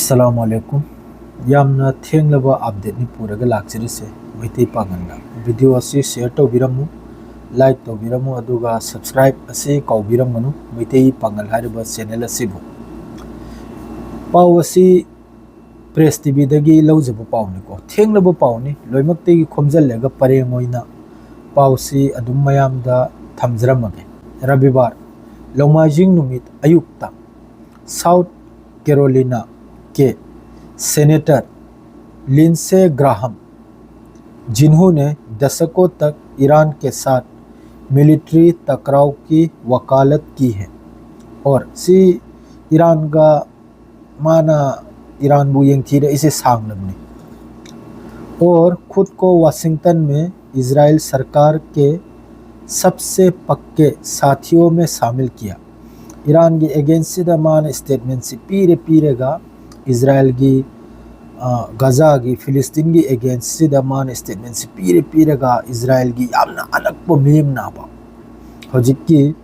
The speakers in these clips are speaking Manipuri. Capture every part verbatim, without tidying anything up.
ꯑꯁꯂꯥꯃꯨ ꯑꯂꯥꯏꯀꯨꯝ꯫ ꯌꯥꯝꯅ ꯊꯦꯡꯂꯕ ꯑꯞꯗꯦꯠꯅꯤ ꯄꯨꯔꯒ ꯂꯥꯛꯆꯔꯤꯁꯦ ꯃꯩꯇꯩ ꯄꯥꯉꯜꯗ꯫ ꯚꯤꯗꯤꯑꯣ ꯑꯁꯤ ꯁꯤꯌꯔ ꯇꯧꯕꯤꯔꯝꯃꯨ, ꯂꯥꯏꯛ ꯇꯧꯕꯤꯔꯝꯃꯨ, ꯑꯗꯨꯒ ꯁꯕꯁꯀ꯭ꯔꯥꯏꯕ ꯑꯁꯤ ꯀꯥꯎꯕꯤꯔꯝꯒꯅꯨ, ꯃꯩꯇꯩ ꯄꯥꯉꯜ ꯍꯥꯏꯔꯤꯕ ꯆꯦꯅꯦꯜ ꯑꯁꯤꯕꯨ꯫ ꯄꯥꯎ ꯑꯁꯤ ꯄ꯭ꯔꯦꯁ ꯇꯤꯚꯤꯗꯒꯤ ꯂꯧꯖꯕ ꯄꯥꯎꯅꯤꯀꯣ, ꯊꯦꯡꯂꯕ ꯄꯥꯎꯅꯤ, ꯂꯣꯏꯅꯃꯛꯇꯒꯤ ꯈꯣꯝꯖꯤꯜꯂꯒ ꯄꯔꯦꯡ ꯑꯣꯏꯅ ꯄꯥꯎꯁꯤ ꯑꯗꯨꯝ ꯃꯌꯥꯝꯗ ꯊꯝꯖꯔꯝꯃꯒꯦ꯫ ꯔꯕꯤꯕꯥꯔ, ꯅꯣꯡꯃꯥꯏꯖꯤꯡ ꯅꯨꯃꯤꯠ ꯑꯌꯨꯛꯇ ꯁꯥꯎꯠ ꯀꯦꯔꯣꯂꯤꯅꯥ के सेनेटर लिंडसे ग्राहम, जिन्होंने दशकों तक ईरान के साथ मिलिट्री टकराव की वकालत की है, और सी ईरान का माना ईरान बु यंगथीर इसे सांगलम ने, और खुद को वाशिंगटन में इजराइल सरकार के सबसे पक्के साथियों में शामिल किया। ꯏꯔꯥꯟꯒꯤ ꯑꯦꯒꯦꯟꯁꯁꯤꯗ ꯃꯥꯅ ꯁ꯭ꯇꯦꯠꯃꯦꯟꯁꯤ ꯄꯤꯔꯦ ꯄꯤꯔꯒ, ꯏꯖꯔꯥꯌꯦꯜꯒꯤ, ꯑ, ꯒꯖꯥꯒꯤ, ꯐꯤꯂꯤꯁꯇꯤꯟꯒꯤ ꯑꯦꯒꯦꯟꯁꯁꯤꯗ ꯃꯥꯅ ꯁ꯭ꯇꯦꯠꯃꯦꯟꯁꯤ ꯄꯤꯔꯦ ꯄꯤꯔꯒ, ꯏꯖꯔꯥꯌꯦꯜꯒꯤ ꯌꯥꯝꯅ ꯑꯅꯛꯄ ꯃꯤꯌꯦꯝꯅꯕ ꯍꯧꯖꯤꯛꯀꯤ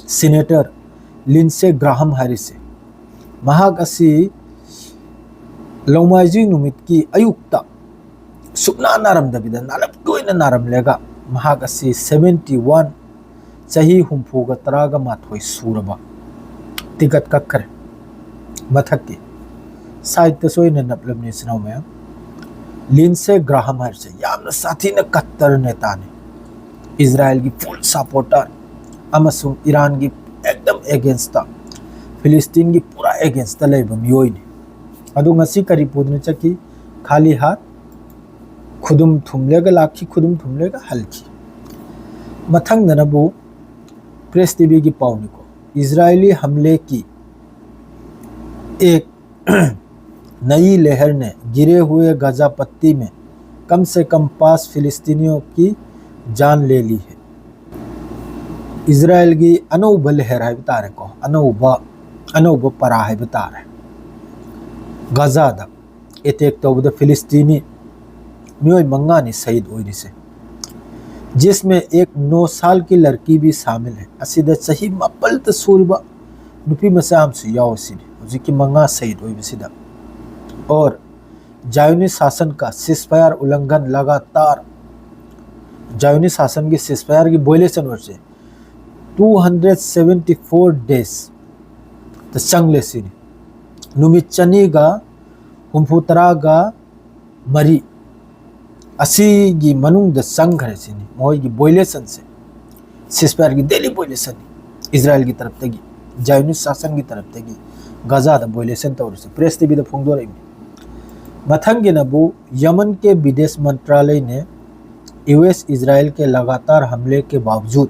ꯁꯦꯅꯦꯇꯔ ꯂꯤꯟꯁꯦ ꯒ꯭ꯔꯥꯍꯝ ꯍꯥꯏꯔꯤꯁꯦ, ꯃꯍꯥꯛ ꯑꯁꯤ ꯅꯣꯡꯃꯥꯏꯖꯤꯡ ꯅꯨꯃꯤꯠꯀꯤ ꯑꯌꯨꯛꯇ ꯁꯨꯛꯅꯥ ꯅꯥꯔꯝꯗꯕꯤꯗ ꯅꯥꯔꯛ ꯇꯣꯏꯅ ꯅꯥꯔꯝꯂꯒ ꯃꯍꯥꯛ ꯑꯁꯤ ꯁꯚꯦꯟꯇꯤ ꯋꯥꯟ, ꯆꯍꯤ ꯍꯨꯝꯐꯨꯒ ꯇꯔꯥꯒ ꯃꯥꯊꯣꯏ ꯁꯨꯔꯕ ꯇꯤꯀꯠ ꯀꯛꯈ꯭ꯔꯦ꯫ ꯃꯊꯛꯀꯤ ꯁꯥꯏꯠꯇꯁꯨ ꯑꯩꯅ ꯅꯞꯂꯝꯅꯤ ꯏꯆꯤꯟ ꯏꯅꯥꯎ ꯃꯌꯥꯝ꯫ ꯂꯤꯟꯁꯦ ꯒ꯭ꯔꯥꯍꯝ ꯍꯥꯏꯔꯤꯁꯦ ꯌꯥꯝꯅ ꯁꯥꯊꯤꯅ ꯀꯠꯇꯔ ꯅꯦꯇꯥꯅꯤ꯫ ꯏꯖꯔꯥꯌꯦꯜꯒꯤ ꯐꯨꯜ ꯁꯄꯣꯔꯇꯔ ꯑꯃꯁꯨꯡ ꯏꯔꯥꯟꯒꯤ ꯑꯦꯛꯗꯝ ꯑꯦꯒꯦꯟꯁꯇ, ꯐꯤꯂꯤꯁꯇꯤꯟꯒꯤ ꯄꯨꯔꯥ ꯑꯦꯒꯦꯟꯁꯇ ꯂꯩꯕ ꯃꯤꯑꯣꯏꯅꯤ꯫ ꯑꯗꯨ ꯉꯁꯤ ꯀꯔꯤ ꯄꯨꯗꯨꯅ ꯆꯠꯈꯤ? ꯈꯥꯂꯤ ꯍꯥꯠ, ꯈꯨꯗꯨꯝ ꯊꯨꯝꯂꯒ ꯂꯥꯛꯈꯤ, ꯈꯨꯗꯨꯝ ꯊꯨꯝꯂꯒ ꯍꯜꯈꯤ꯫ ꯃꯊꯪꯗꯅꯕꯨ ꯄ꯭ꯔꯦꯁ ꯇꯤꯚꯤꯒꯤ ꯄꯥꯎꯅꯤꯀꯣ, इजरायली हमले की एक नई लहर ने घिरे हुए गजा पट्टी में कम से कम पाँच फिलिस्तीनियों की जान ले ली है। ꯏꯖꯔꯥꯌꯦꯜꯒꯤ ꯑꯅꯧꯕ ꯂꯦꯍꯔ ꯍꯥꯏꯕ ꯇꯥꯔꯦꯀꯣ, ꯑꯅꯧꯕ, ꯑꯅꯧꯕ ꯄꯔꯥ ꯍꯥꯏꯕ ꯇꯥꯔꯦ꯫ ꯒꯖꯥꯗ ꯑꯦꯇꯦꯛ ꯇꯧꯕꯗ ꯐꯤꯂꯤꯁꯇꯤꯅꯤ ꯃꯤꯑꯣꯏ ꯃꯉꯥꯅꯤ ꯁꯍꯤꯗ ꯑꯣꯏꯔꯤꯁꯦ꯫ जिसमें एक नौ साल की लड़की भी शामिल है꯫ ꯑꯁꯤꯗ ꯆꯍꯤ ꯃꯥꯄꯜꯇ ꯁꯨꯔꯤꯕ ꯅꯨꯄꯤ ꯃꯆꯥ ꯑꯃꯁꯨ ꯌꯥꯎꯏ ꯁꯤꯅꯤ꯫ ꯍꯧꯖꯤꯛꯀꯤ ꯃꯉꯥ ꯁꯍꯤꯗ ꯑꯣꯏꯕꯁꯤꯗ और जायोनी शासन का ceasefire उल्लंघन लगातार, जायोनी शासन की ceasefire की violation ꯑꯣꯏꯔꯤꯁꯦ two hundred seventy four days ꯇ ꯆꯪꯂꯦ ꯁꯤꯅꯤ꯫ ꯅꯨꯃꯤꯠ ꯆꯅꯤꯒ ꯍꯨꯝꯐꯨ ꯇꯔꯥꯒ ꯃꯔꯤ ꯑꯁꯤꯒꯤ ꯃꯅꯨꯡꯗ ꯆꯪꯈ꯭ꯔꯦ ꯁꯤꯅꯤ ꯃꯈꯣꯏꯒꯤ violationꯁꯦ꯫ Ceasefireꯒꯤ daily violation, ꯏꯖꯔꯥꯏꯜꯒꯤ ꯇꯔꯞꯇꯒꯤ, ꯖꯥꯏꯌꯣꯅꯤꯁ ꯁꯥꯁꯟꯒꯤ ꯇꯔꯞꯇꯒꯤ ꯒꯥꯖꯥꯗ violation ꯇꯧꯔꯤꯁꯦ꯫ Press TVꯗ ꯐꯣꯡꯗꯣꯔꯛꯏꯅꯤ꯫ ꯃꯊꯪꯒꯤꯅꯕꯨ यमन के विदेश मंत्रालय ने यूएस इजराइल के लगातार हमले के बावजूद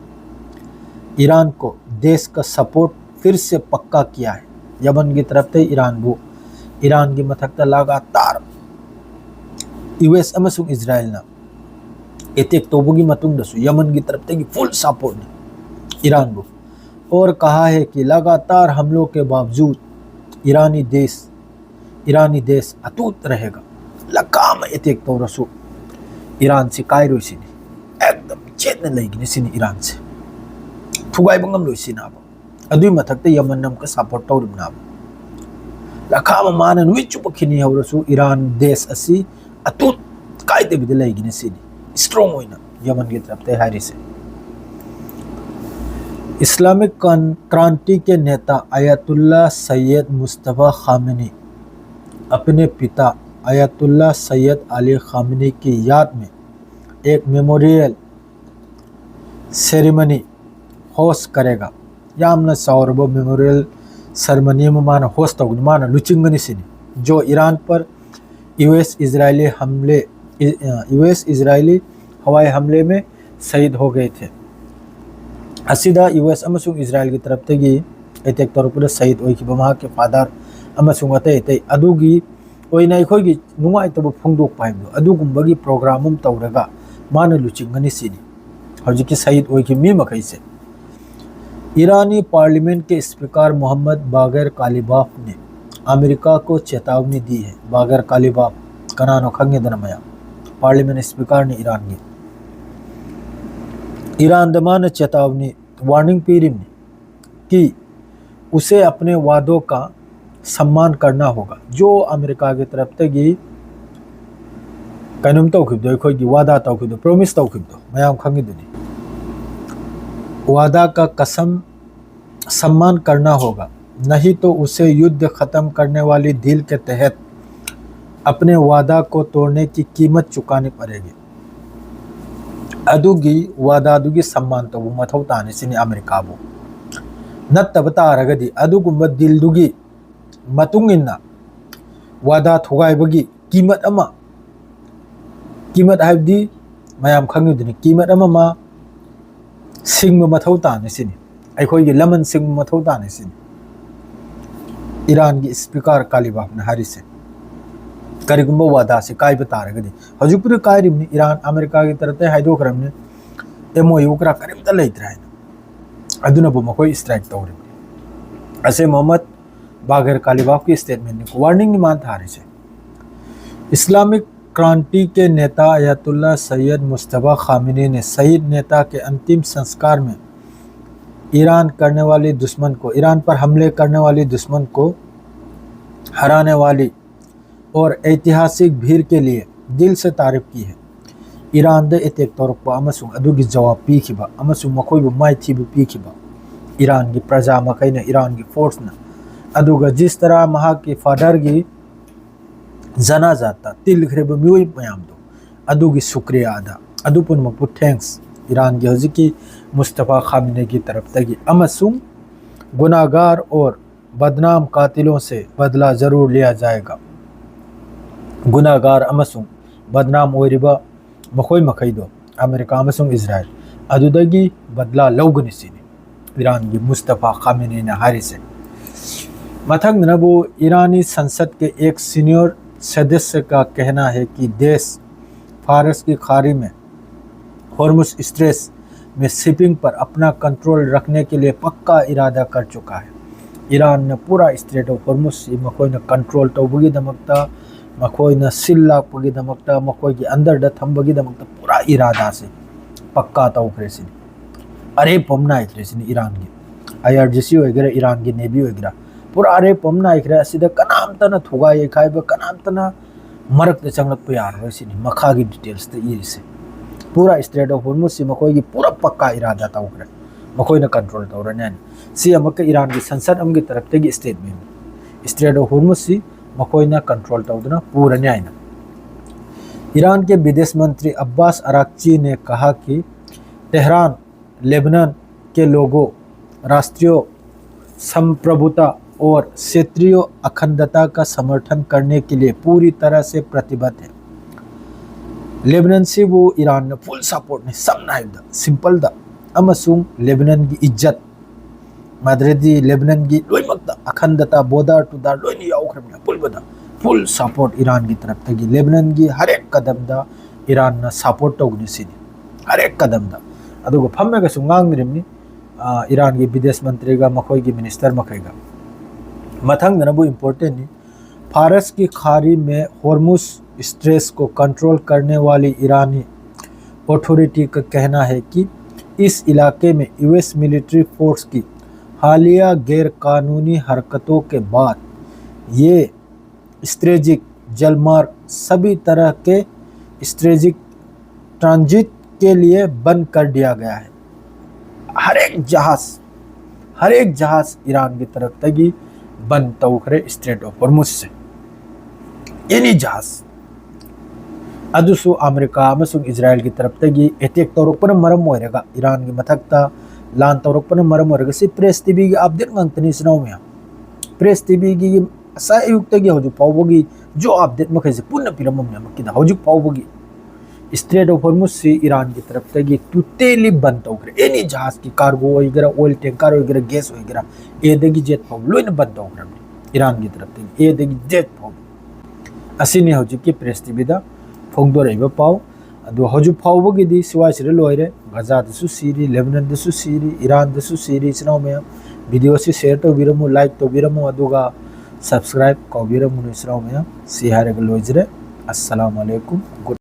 ईरान को देश का सपोर्ट फिर से पक्का किया है꯫ ꯌꯃꯟꯒꯤ ꯇꯔꯞꯇ ꯏꯔꯥꯟꯕꯨ, ꯏꯔꯥꯟꯒꯤ ꯃꯊꯛꯇ लगातार ꯌꯨ ꯑꯦꯁ ꯑꯃꯁꯨꯡ ꯏꯖꯔꯥꯏꯜꯅ attack ꯇꯧꯕꯒꯤ ꯃꯇꯨꯡꯗꯁꯨ ꯌꯃꯟꯒꯤ ꯇꯔꯞꯇꯒꯤ full supportꯅꯤ ꯏꯔꯥꯟꯕꯨ꯫ और कहा है कि लगातार हमलों के बावजूद ईरानी देश ईरानी देश अटूट रहेगा꯫ ꯂꯀꯥ ꯑꯃ attack ꯇꯧꯔꯁꯨ ꯏꯔꯥꯟꯁꯤ ꯀꯥꯏꯔꯣꯏ ꯁꯤꯅꯤ꯫ एकदम ꯆꯦꯠꯅ ꯂꯩꯒꯅꯤ ꯁꯤꯅꯤ ꯏꯔꯥꯟꯁꯦ꯫ ꯊꯨꯒꯥꯏꯕ ꯉꯝꯂꯣꯏ ꯁꯤꯅꯦꯕ꯫ ꯑꯗꯨꯏ ꯃꯊꯛꯇ ꯌꯃꯟꯅ ꯑꯃꯨꯛꯀ support ꯇꯧꯔꯤꯕꯅꯦꯕ꯫ ꯂꯀꯥ ꯑꯃ ꯃꯥꯅ ꯅꯨꯃꯤꯠ ꯆꯨꯞꯄ ꯈꯤꯅꯤ ꯍꯧꯔꯁꯨ ꯏꯔꯥꯟ ꯗꯦꯁ ꯑꯁꯤ ꯑꯇꯨꯠ ꯀꯥꯏꯗꯕꯤꯗ ꯂꯩꯒꯅꯤ ꯁꯤꯅꯤ꯫ Strong ꯑꯣꯏꯅ ꯌꯃꯟꯒꯤ ꯇꯔꯞꯇ ꯍꯥꯏꯔꯤꯁꯦ꯫ इस्लामिक क्रां-, क्रांति के नेता आयतुल्ला सैयद मुस्तफ़ा ख़ामेनी अपने पिता आयतुल्ला सैयद अली ख़ामेनी की याद में एक मेमोरियल सेरेमनी होस्ट करेगा। ꯌꯥꯝꯅ ꯆꯥꯎꯔꯕ memorial ceremony ꯑꯃ ꯃꯥꯅ host ꯇꯧꯒꯅꯤ, ꯃꯥꯅ ꯂꯨꯆꯤꯡꯒꯅꯤ ꯁꯤꯅꯤ꯫ जो ईरान पर यूएस इजरायली हमले, इ-, अ, यूएस इजरायली हवाई हमले में शहीद हो गए थे꯫ ꯑꯁꯤꯗ ꯌꯨ ꯑꯦꯁ ꯑꯃꯁꯨꯡ ꯏꯖꯔꯥꯏꯜꯒꯤ ꯇꯔꯞꯇꯒꯤ attack ꯇꯧꯔꯛꯄꯗ ꯁꯍꯤꯗ ꯑꯣꯏꯈꯤꯕ ꯃꯍꯥꯛꯀꯤ father ꯑꯃꯁꯨꯡ ꯑꯇꯩ ꯑꯇꯩ ꯑꯗꯨꯒꯤ ꯑꯣꯏꯅ ꯑꯩꯈꯣꯏꯒꯤ ꯅꯨꯡꯉꯥꯏꯇꯕ ꯐꯣꯡꯗꯣꯛꯄ ꯍꯥꯏꯕꯗꯣ, ꯑꯗꯨꯒꯨꯝꯕꯒꯤ program ꯑꯃ ꯇꯧꯔꯒ ꯃꯥꯅ ꯂꯨꯆꯤꯡꯒꯅꯤ ꯁꯤꯅꯤ꯫ ꯍꯧꯖꯤꯛꯀꯤ ꯁꯍꯤꯗ ꯑꯣꯏꯈꯤꯕ ꯃꯤ ꯃꯈꯩꯁꯦ꯫ ईरानी पार्लियामेंट के स्पीकर मोहम्मद बागर कालिबाफ ने अमेरिका को चेतावनी दी है। बागर कालिबाफ ꯀꯅꯥꯅꯣ ꯈꯪꯉꯦꯗꯅ ꯃꯌꯥꯝ, parliament speakerꯅꯤ ꯏꯔꯥꯟꯒꯤ꯫ ꯏꯔꯥꯟꯗ ꯃꯥꯅ ꯆꯦꯇꯥꯋꯅꯤ, warning ꯄꯤꯔꯤꯕꯅꯤ꯫ कि उसे अपने वादों का सम्मान करना होगा, जो अमेरिका की तरफ ꯇꯒꯤ ꯀꯩꯅꯣꯝ ꯇꯧꯈꯤꯕꯗꯣ, ꯑꯩꯈꯣꯏꯒꯤ ꯋꯥꯗꯥ ꯇꯧꯈꯤꯕꯗꯣ, ꯄ꯭ꯔꯣꯃꯤꯁ ꯇꯧꯈꯤꯕꯗꯣ ꯃꯌꯥꯝ ꯈꯪꯉꯤꯗꯨꯅꯤ꯫ वादा का कसम सम्मान करना होगा, नहीं तो उसे युद्ध खत्म करने वाली डील के तहत अपने वादा को तोड़ने की कीमत चुकानी पड़ेगी꯫ ꯑꯗꯨꯒꯤ ꯋꯥꯗꯥꯗꯨꯒꯤ ꯁꯝꯃꯥꯟ ꯇꯧꯕ ꯃꯊꯧ ꯇꯥꯅꯤ ꯁꯤꯅꯤ ꯑꯃꯦꯔꯤꯀꯥꯕꯨ꯫ ꯅꯠꯇꯕ ꯇꯥꯔꯒꯗꯤ ꯑꯗꯨꯒꯨꯝꯕ ꯗꯤꯜꯗꯨꯒꯤ ꯃꯇꯨꯡ ꯏꯟꯅ ꯋꯥꯗꯥ ꯊꯨꯒꯥꯏꯕꯒꯤ ꯀꯤꯃꯠ ꯑꯃ, ꯀꯤꯃꯠ ꯍꯥꯏꯕꯗꯤ ꯃꯌꯥꯝ ꯈꯪꯉꯤꯗꯨꯅꯤ, ꯀꯤꯃꯠ ꯑꯃ ꯃꯥ ꯁꯤꯡꯕ ꯃꯊꯧ ꯇꯥꯅꯤ ꯁꯤꯅꯤ꯫ ꯑꯩꯈꯣꯏꯒꯤ ꯂꯃꯟ ꯁꯤꯡꯕ ꯃꯊꯧ ꯇꯥꯅꯤ ꯁꯤꯅꯤ ꯏꯔꯥꯟꯒꯤ ꯏꯁꯄꯤꯀꯥꯔ ꯀꯥꯂꯤꯕꯥꯐꯅ ꯍꯥꯏꯔꯤꯁꯦ꯫ ꯀꯔꯤꯒꯨꯝꯕ ꯋꯥꯗꯥꯁꯤ ꯀꯥꯏꯕ ꯇꯥꯔꯒꯗꯤ, ꯍꯧꯖꯤꯛꯄꯨꯗꯤ ꯀꯥꯏꯔꯤꯕꯅꯤ, ꯏꯔꯥꯟ ꯑꯃꯦꯔꯤꯀꯥꯒꯤ ꯇꯔꯞꯇ ꯍꯥꯏꯗꯣꯛꯈ꯭ꯔꯕꯅꯤ, ꯑꯦꯝ ꯑꯣ ꯌꯨ ꯀꯔꯥ ꯀꯔꯤꯝꯇ ꯂꯩꯇ꯭ꯔꯦ ꯍꯥꯏꯅ꯫ ꯑꯗꯨꯅꯕꯨ ꯃꯈꯣꯏ ꯏꯁꯇ꯭ꯔꯥꯏꯛ ꯇꯧꯔꯤꯕꯅꯤ꯫ ꯑꯁꯦ ꯃꯣꯍꯝꯃꯗ ꯕꯥꯒꯦꯔ ꯀꯥꯂꯤꯕꯥꯐꯀꯤ ꯏꯁꯇꯦꯠꯃꯦꯟꯅꯤ, ꯋꯥꯔꯅꯤꯡꯅꯤ ꯃꯥꯅ ꯊꯥꯔꯤꯁꯦ꯫ इस्लामिक क्रांति के नेता अयातुल्ला सैयद मुस्तफ़ा ख़ामेनी ने शहीद नेता के अंतिम संस्कार में ईरान करने वाली दुश्मन को, ईरान पर हमले करने वाली दुश्मन को हराने वाली और ऐतिहासिक भीड़ के लिए दिल से तारीफ की है꯫ ꯏꯔꯥꯟꯗ ꯑꯦꯇꯦꯛ ꯇꯧꯔꯛꯄ ꯑꯃꯁꯨꯡ ꯑꯗꯨꯒꯤ ꯖꯋꯥꯕ ꯄꯤꯈꯤꯕ ꯑꯃꯁꯨꯡ ꯃꯈꯣꯏꯕꯨ ꯃꯥꯏꯊꯤꯕ ꯄꯤꯈꯤꯕ ꯏꯔꯥꯟꯒꯤ ꯄ꯭ꯔꯖꯥ ꯃꯈꯩꯅ, ꯏꯔꯥꯟꯒꯤ ꯐꯣꯔꯁꯅ, ꯑꯗꯨꯒ ꯖꯤꯁ ꯇꯔꯥ ꯃꯍꯥꯛꯀꯤ ꯐꯥꯗꯔꯒꯤ ꯖꯅꯥꯖꯥꯗ ꯇꯤꯜꯈ꯭ꯔꯤꯕ ꯃꯤꯑꯣꯏ ꯃꯌꯥꯝꯗꯣ, ꯑꯗꯨꯒꯤ ꯁꯨꯀ꯭ꯔꯤꯌꯥ ꯑꯗꯥ, ꯑꯗꯨ ꯄꯨꯝꯅꯃꯛꯄꯨ ꯊꯦꯡꯛꯁ꯫ ꯏꯔꯥꯟꯒꯤ ꯍꯧꯖꯤꯛꯀꯤ ꯃꯨꯁꯇꯐꯥ ꯈꯥꯃꯤꯅꯦꯒꯤ ꯇꯔꯞꯇꯒꯤ ꯑꯃꯁꯨꯡ गुनाहगार और बदनाम कातिलों से बदला जरूर लिया जाएगा꯫ ꯒꯨꯅꯥꯒꯥꯔ ꯑꯃꯁꯨꯡ ꯕꯗꯅꯥꯝ ꯑꯣꯏꯔꯤꯕ ꯃꯈꯣꯏ ꯃꯈꯩꯗꯣ ꯑꯃꯦꯔꯤꯀꯥ ꯑꯃꯁꯨꯡ ꯏꯖꯔꯥꯏꯜ ꯑꯗꯨꯗꯒꯤ ꯕꯗꯂꯥ ꯂꯧꯒꯅꯤ ꯁꯤꯅꯤ ꯏꯔꯥꯟꯒꯤ ꯃꯨꯁꯇꯐꯥ ꯈꯥꯃꯦꯅꯤꯅ ꯍꯥꯏꯔꯤꯁꯦ꯫ ꯃꯊꯪꯗꯅꯕꯨ ईरानी संसद के एक सीनियर सदस्य का कहना है कि देश फारस की खाड़ी में होर्मुज स्ट्रेट में शिपिंग पर अपना कंट्रोल रखने के लिए पक्का इरादा कर चुका है꯫ ꯏꯔꯥꯟꯅ ꯄꯨꯔꯥ ꯏꯁꯇ꯭ꯔꯦꯠ ꯑꯣꯐ ꯍꯣꯔꯃꯨꯖꯁꯤ ꯃꯈꯣꯏꯅ ꯀꯟꯇ꯭ꯔꯣꯜ ꯇꯧꯕꯒꯤꯗꯃꯛꯇ, ꯃꯈꯣꯏꯅ ꯁꯤꯜ ꯂꯥꯛꯄꯒꯤꯗꯃꯛꯇ, ꯃꯈꯣꯏꯒꯤ ꯑꯟꯗꯔꯗ ꯊꯝꯕꯒꯤꯗꯃꯛꯇ ꯄꯨꯔꯥ ꯏꯔꯥꯗꯥꯁꯦ ꯄꯛꯀꯥ ꯇꯧꯈ꯭ꯔꯦ ꯁꯤꯅꯤ꯫ ꯑꯔꯦꯞꯄ ꯑꯃ ꯅꯥꯏꯗ꯭ꯔꯦ ꯁꯤꯅꯤ ꯏꯔꯥꯟꯒꯤ꯫ ꯑꯥꯏ ꯑꯥꯔ ꯖꯤ ꯁꯤ ꯑꯣꯏꯒꯦꯔꯥ, ꯏꯔꯥꯟꯒꯤ ꯅꯦꯚꯤ ꯑꯣꯏꯒꯦꯔꯥ, ꯄꯨꯔꯥ ꯑꯔꯦꯞꯄ ꯑꯃ ꯅꯥꯏꯈ꯭ꯔꯦ꯫ ꯑꯁꯤꯗ ꯀꯅꯥꯝꯇꯅ ꯊꯨꯒꯥꯏ ꯌꯩꯈꯥꯏꯕ, ꯀꯅꯥꯝꯇꯅ ꯃꯔꯛꯇ ꯆꯪꯂꯛꯄ ꯌꯥꯔꯔꯣꯏ ꯁꯤꯅꯤ ꯃꯈꯥꯒꯤ ꯗꯤꯇꯦꯜꯁꯇ ꯏꯔꯤꯁꯦ꯫ ꯄꯨꯔꯥ ꯏꯁꯇ꯭ꯔꯦꯠ ꯑꯣꯐ ꯍꯣꯔꯃꯨꯖꯁꯤ ꯃꯈꯣꯏꯒꯤ ꯄꯨꯔꯥ ꯄꯛꯀꯥ ꯏꯔꯥꯗꯥ ꯇꯧꯈ꯭ꯔꯦ, ꯃꯈꯣꯏꯅ ꯀꯟꯇ꯭ꯔꯣꯜ ꯇꯧꯔꯅꯤ ꯍꯥꯏꯅ꯫ ꯁꯤ ꯑꯃꯨꯛꯀ ꯏꯔꯥꯟꯒꯤ ꯁꯟꯁꯠ ꯑꯃꯒꯤ ꯇꯔꯞꯇꯒꯤ ꯁ꯭ꯇꯦꯠꯃꯦꯟ, ꯏꯁꯇ꯭ꯔꯦꯠ ꯑꯣꯐ ꯍꯣꯔꯃꯨꯖꯁꯤ ꯃꯈꯣꯏꯅ ꯀꯟꯇ꯭ꯔꯣꯜ ꯇꯧꯗꯨꯅ ꯄꯨꯔꯅꯤ ꯍꯥꯏꯅ꯫ ईरान के विदेश मंत्री अब्बास अरागची ने कहा कि तेहरान लेबनान के लोगों, राष्ट्रीय संप्रभुता और क्षेत्रीय अखंडता का समर्थन करने के लिए पूरी तरह से प्रतिबद्ध है꯫ ꯂꯦꯕꯅꯟꯁꯤꯕꯨ ꯏꯔꯥꯟꯅ ꯐꯨꯜ ꯁꯄꯣꯔꯠꯅꯤ, ꯁꯝꯅ ꯍꯥꯏꯔꯕꯗ, ꯁꯤꯝꯄꯜꯗ, ꯑꯃꯁꯨꯡ ꯂꯦꯕꯅꯟꯒꯤ ꯏꯖꯠ, ꯃꯗ꯭ꯔꯗꯤ ꯂꯦꯕꯅꯟꯒꯤ ꯂꯣꯏꯅꯃꯛꯇ ꯑꯈꯟꯗꯇꯥ, ꯕꯣꯔꯗꯔ ꯇꯨ ꯗꯥꯔ ꯂꯣꯏꯅ ꯌꯥꯎꯈ꯭ꯔꯕꯅꯤ꯫ ꯑꯄꯨꯟꯕꯗ ꯐꯨꯜ ꯁꯄꯣꯔꯠ ꯏꯔꯥꯟꯒꯤ ꯇꯔꯞꯇꯒꯤ, ꯂꯦꯕꯅꯟꯒꯤ ꯍꯔꯦꯛ ꯀꯗꯝꯗ ꯏꯔꯥꯟꯅ ꯁꯄꯣꯔꯠ ꯇꯧꯒꯅꯤ ꯁꯤꯅꯤ, ꯍꯔꯦꯛ ꯀꯗꯝꯗ꯫ ꯑꯗꯨꯒ ꯐꯝꯃꯒꯁꯨ ꯉꯥꯡꯅꯔꯤꯕꯅꯤ, ꯑ, ꯏꯔꯥꯟꯒꯤ ꯕꯤꯗꯦꯁ ꯃꯟꯇ꯭ꯔꯤꯒ ꯃꯈꯣꯏꯒꯤ ꯃꯤꯅꯤꯁꯇꯔ ꯃꯈꯩꯒ꯫ ꯃꯊꯪꯗꯅꯕꯨ ꯏꯝꯄꯣꯔꯇꯦꯟꯅꯤ꯫ फारस की खाड़ी में होर्मुज स्ट्रेट्स को कंट्रोल करने वाली ईरानी अथॉरिटी का कहना है कि इस इलाके में यूएस मिलिट्री फोर्स की हालिया गैरकानूनी हरकतों के बाद ये स्ट्रेजिक जलमार्ग सभी तरह के स्ट्रेजिक ट्रांजिट के लिए बंद कर दिया गया है। हर एक जहाज, हर एक जहाज ईरान की तरफ तक बंद ꯇꯧꯈ꯭ꯔꯦ ꯏꯁꯇ꯭ꯔꯦꯠ ꯑꯣꯐ ꯍꯣꯔꯃꯨꯖꯁꯦ꯫ ꯑꯦꯅꯤ ꯖꯍꯥꯖ꯫ ꯑꯗꯨꯁꯨ ꯑꯃꯦꯔꯤꯀꯥ ꯑꯃꯁꯨꯡ ꯏꯖꯔꯥꯌꯦꯜꯒꯤ ꯇꯔꯞꯇꯒꯤ ꯑꯦꯇꯦꯛ ꯇꯧꯔꯛꯄꯅ ꯃꯔꯝ ꯑꯣꯏꯔꯒ, ꯏꯔꯥꯟꯒꯤ ꯃꯊꯛꯇ ꯂꯥꯟ ꯇꯧꯔꯛꯄꯅ ꯃꯔꯝ ꯑꯣꯏꯔꯒ꯫ ꯁꯤ ꯄ꯭ꯔꯦꯁ ꯇꯤꯚꯤꯒꯤ ꯑꯞꯗꯦꯠ ꯉꯥꯛꯇꯅꯤ, ꯏꯆꯤꯟ ꯏꯅꯥꯎ ꯃꯌꯥꯝ꯫ ꯄ꯭ꯔꯦꯁ ꯇꯤꯚꯤꯒꯤ ꯉꯁꯥꯏ ꯑꯌꯨꯛꯇꯒꯤ ꯍꯧꯖꯤꯛ ꯐꯥꯎꯕꯒꯤ ꯖꯣ ꯑꯞꯗꯦꯠ ꯃꯈꯩꯁꯦ ꯄꯨꯟꯅ ꯄꯤꯔꯝꯃꯕꯅꯦ ꯑꯃꯨꯛꯀꯤꯗ꯫ ꯍꯧꯖꯤꯛ ꯐꯥꯎꯕꯒꯤ ꯏꯁꯇ꯭ꯔꯦꯠ ꯑꯣꯐ ꯍꯣꯔꯃꯨꯖꯁꯤ ꯏꯔꯥꯟꯒꯤ ꯇꯔꯞꯇꯒꯤ ꯇꯣꯇꯦꯂꯤ ꯕꯟ ꯇꯧꯈ꯭ꯔꯦ꯫ ꯑꯦꯅꯤ ꯖꯍꯥꯖꯀꯤ ꯀꯥꯔꯒꯣ ꯑꯣꯏꯒꯦꯔꯥ, ꯑꯣꯏꯜ ꯇꯦꯡꯀꯔ ꯑꯣꯏꯒꯦꯔꯥ, ꯒ꯭ꯌꯥꯁ ꯑꯣꯏꯒꯦꯔꯥ, ꯑꯦꯗꯒꯤ ꯖꯦꯠ ꯐꯥꯎꯕ ꯂꯣꯏꯅ ꯕꯟ ꯇꯧꯈ꯭ꯔꯕꯅꯤ ꯏꯔꯥꯟꯒꯤ ꯇꯔꯞꯇꯒꯤ, ꯑꯦꯗꯒꯤ ꯖꯦꯠ ꯐꯥꯎꯕ꯫ ꯑꯁꯤꯅꯤ ꯍꯧꯖꯤꯛꯀꯤ ꯄ꯭ꯔꯦꯁ ꯇꯤꯚꯤꯗ ꯐꯣꯡꯗꯣꯔꯛꯏꯕ ꯄꯥꯎ꯫ ꯑꯗꯨ ꯍꯧꯖꯤꯛ ꯐꯥꯎꯕꯒꯤꯗꯤ ꯁꯤꯋꯥꯏꯁꯤꯗ ꯂꯣꯏꯔꯦ꯫ ꯒꯖꯥꯗꯁꯨ ꯁꯤꯔꯤ, ꯂꯦꯕꯅꯟꯗꯁꯨ ꯁꯤꯔꯤ, ꯏꯔꯥꯟꯗꯁꯨ ꯁꯤꯔꯤ꯫ ꯏꯆꯤꯟ ꯏꯅꯥꯎ ꯃꯌꯥꯝ, ꯚꯤꯗꯤꯑꯣꯁꯤ ꯁꯤꯌꯔ ꯇꯧꯕꯤꯔꯝꯃꯨ, ꯂꯥꯏꯛ ꯇꯧꯕꯤꯔꯝꯃꯨ, ꯑꯗꯨꯒ ꯁꯕꯁꯀ꯭ꯔꯥꯏꯕ ꯀꯥꯎꯕꯤꯔꯝꯒꯅꯨ ꯏꯆꯤꯟ ꯏꯅꯥꯎ ꯃꯌꯥꯝ꯫ ꯁꯤ ꯍꯥꯏꯔꯒ ꯂꯣꯏꯖꯔꯦ꯫ ꯑꯁꯂꯥꯃꯨ ꯑꯂꯩꯀꯨꯝ꯫ ꯒꯨꯗ